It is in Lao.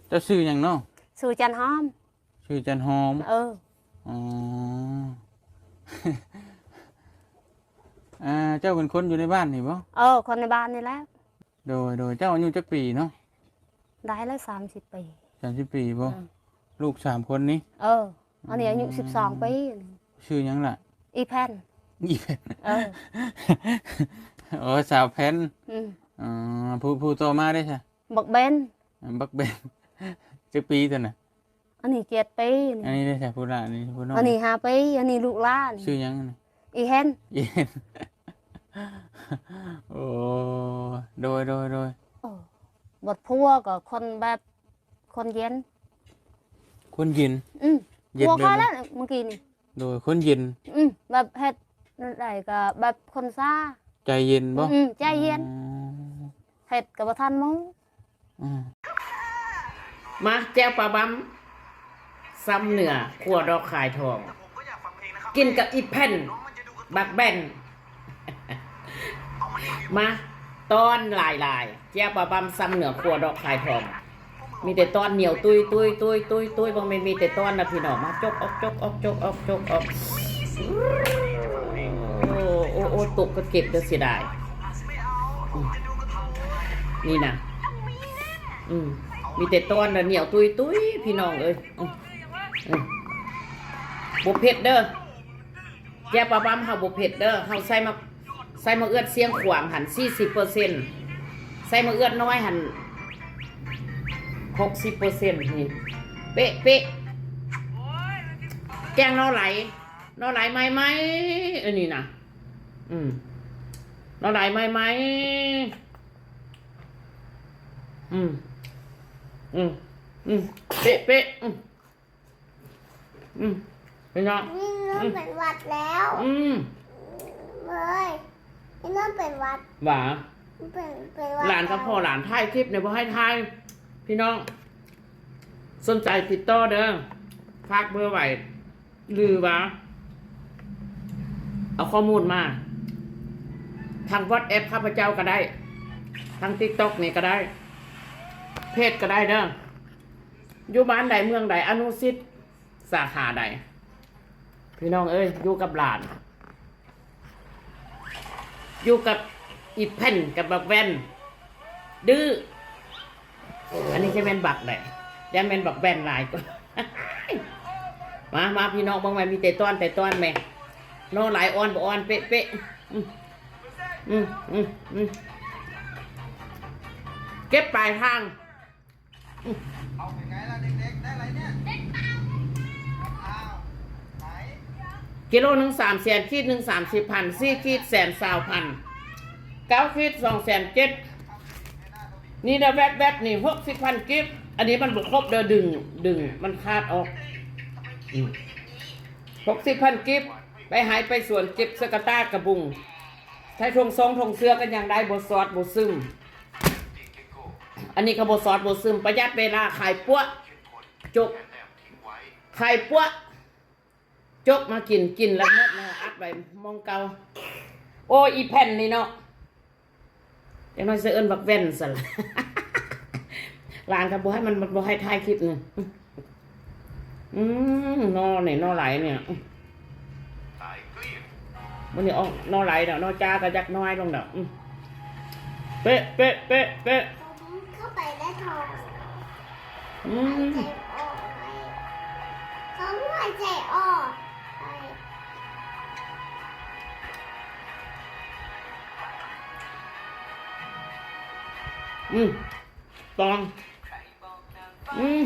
ເຈົ້າຊື່ຫຍັງເນາະ? ຊື່ຈັນຫອມ. ຊື່ຈັນຫອມ. ເອີ. ອໍ. ອ່າ ເຈົ້າເປັນຄົນຢູ່ໃນບ້ານນີ້ບໍ່? ເອີ ຄົນໃນບ້ານນີ້ແຫຼະ. ໂດຍ ໂດຍ. ເຈົ້າອາຍຸຈັກປີເນາະ? ໄດ້ແລ້ວສາມສິບປີ. ສາມສິບປີບໍ່? ເອີ. ລູກສາມຄົນນີ້? ເອີ. ອັນນີ້ອາຍຸສິບສອງປີ. ອືມ. ຊື່ຫຍັງລະ? ອີແຜ່ນ. ອີແຜ່ນ. ເອີ. ໂອ້ ສາວແຜ່ນ. ອືມ. ອໍ ຜູ້ ຜູ້ຕໍ່ມາເດ້ຊະ? ບັກແບນ. ບັກແບນ. ຈັກປີຕົວນະ? ອັນນີ້ເຈັດປີນີ້. ອັນນີ້ເດ້ຊະ ຜູ້ຫຼ້ານີ້ ຜູ້ນ້ອຍ? ອັນນີ້ຫ້າປີ. ອັນນີ້ລູກຫຼ້ານີ້. ຊື່ຫຍັງອັນນີ້? ອີແຮນ. ອີແຮນ. ໂອ້ ໂດຍ ໂດຍ ໂດຍ. ໂອ້ ບັດຜົວກໍຄົນແບບ ຄົນເຢັນ. ຄົນເຢັນ? ອືມ. ເຢັນ ຜົວຂ້ອຍແຫຼະມື້ກີ້ນີ້. ໂດຍ ຄົນເຢັນ. ອືມ ແບບເຮັດແນວໃດກໍແບບຄົນຊ້າ. ໃຈເຢັນບໍ່? ອືມ ໃຈເຢັນ. ອໍ. ເຮັດກໍບໍ່ທັນໝູ່. ອືມ. ມາ ແຈ່ວປາບຳ ຊຳເໜືອ ຂົ້ວດອກຄາຍທອງ ກິນກັບອີແຜ່ນ ບັກແບນ. ມາ ຕອນຫຼາຍໆ ແຈ່ວປາບຳ ຊຳເໜືອ ຂົ້ວດອກຄາຍທອງ. ມີແຕ່ຕອນໜຽວຕຸ້ຍໆໆໆ ບໍ່ແມ່ນມີແຕ່ຕອນນະພີ່ນ້ອງ. ມາ ຈົກອອກ ຈົກອອກ ຈົກອອກ ຈົກອອກ. ໂອ້ ໂອ້ ໂອ້ ຕົກກໍເກັບເດີ ເສຍດາຍ. ອືມ ນີ້ນະ. ອືມ ມີແຕ່ຕອນລະໜຽວຕຸ້ຍໆ ພີ່ນ້ອງເອີຍ. ອືມ ອືມ ບໍ່ເຜັດເດີ. ແຈ່ວປາບຳເຮົາບໍ່ເຜັດເດີ. ເຮົາໃສ່ໝາກ ໃສ່ໝາກເອືອດຊຽງຂວາງຫັ້ນສີ່ສິບເປີເຊັນ ໃສ່ໝາກເອືອດນ້ອຍຫັ້ນຫົກສິບເປີເຊັນ. ນີ້ ເປະໆ. ແກງໜໍ່ໄຫຼ ໜໍ່ໄຫຼໃໝ່ໆ ອັນນີ້ນະ. ອືມ ໜໍ່ໄຫຼໃໝ່ໆ. ອືມ ອືມ ອືມ ເປະໆ. ອືມ ອືມ ເປັນຫຍັງ? ນີ້ເລີ່ມ ອືມ ເປັນຫວັດແລ້ວ. ອືມ ເອີຍ ນີ້ເລີ່ມເປັນຫວັດ. ຫວາ? ເປັນ ເປັນຫວັດ. ຫຼານກັບພໍ່ຫຼານ ຖ່າຍຄລິບນີ້ບໍ່ໃຫ້ຖ່າຍ ພີ່ນ້ອງ. ສົນໃຈຕິດຕໍ່ເດີ ຝາກເບີໄວ້ ຫຼືວ່າເອົາຂໍ້ມູນມາ ທາງວັອດແອັບຂ້າພະເຈົ້າກໍໄດ້ ທາງຕິກຕັອກນີ້ກໍໄດ້ ເພຈກໍໄດ້ເດີ. ຢູ່ບ້ານໃດ ເມືອງໃດ ອະນຸສິດສາຂາໃດ ພີ່ນ້ອງເອີຍ. ຢູ່ກັບຫຼານ ຢູ່ກັບອີແຜ່ນ ກັບບັກແວ່ນ ດື້. ອັນນີ້ຈະແມ່ນບັກໃດ? ຢ້ານແມ່ນບັກແວ່ນຫຼາຍກວ່າ. ມາ ມາ ພີ່ນ້ອງເບິ່ງແມ່ ມີແຕ່ຕອນ ແຕ່ຕອນແມ່. ໜໍ່ໄຫຼອ່ອນບໍ່ອ່ອນ ເປະໆ. ອືມ ອືມ ອືມ ເກັບປາຍທາງ. ອືມ ເອົາໄປໄງລະເດັກໆ ໄດ້ໄລເນີ້ຍ? ອ້າວ ໄປ ກິໂລໜຶ່ງສາມແສນ ຂີດໜຶ່ງສາມສິບພັນ ສີ່ຂີດແສນຊາວພັນ ເກົ້າຂີດສອງແສນເຈັດ. ນີ້ເດີ ແວັບໆ ນີ້ ຫົກສິບພັນກີບ. ອັນນີ້ມັນບໍ່ຄົບເດີ ດຶງ ດຶງມັນຂາດອອກ. ອືມ ຫົກສິບພັນກີບ ໄປໄຮ່ໄປສວນ ເກັບໃສ່ກະຕ່າກະບຸງ ໃສ່ຖົງຊອງຖົງເສື້ອກໍຍັງໄດ້ ບໍ່ຊອດບໍ່ຊຶມ. ອັນນີ້ກໍບໍ່ຊອດບໍ່ຊຶມ ປະຢັດເວລາ. ຂາຍປົວະ ຈົກ ຂາຍປົວະ ຈົກມາກິນ ກິນແລ້ວໝົດແລ້ວ ອັດໄວ້ໝ່ອງເກົ່າ. ໂອ້ ອີແຜ່ນນີ້ເນາະ ຈັກໜ້ອຍຊິເອີ້ນບັກແວ່ນຊັ້ນລະ. ຫຼານກໍບໍ່ໃຫ້ ມັນບໍ່ໃຫ້ຖ່າຍຄລິບນີ້. ອືມ ໜໍ່ນີ້ ໜໍ່ໄຫຼນີ້ ອືມ ມື້ນີ້ອອກໜໍ່ໄຫຼແລ້ວ ໜໍ່ຈ້າກໍຈັກໜ້ອຍລົງແລ້ວ. ອືມ ເປະ ເປະ ເປະ ເປະ. ເຂົ້າໄປໄດ້ທອງ ອືມ ຫາຍໃຈອອກ ເຂົາຫາຍໃຈອອກ. ອືມ ຕອງ ອືມ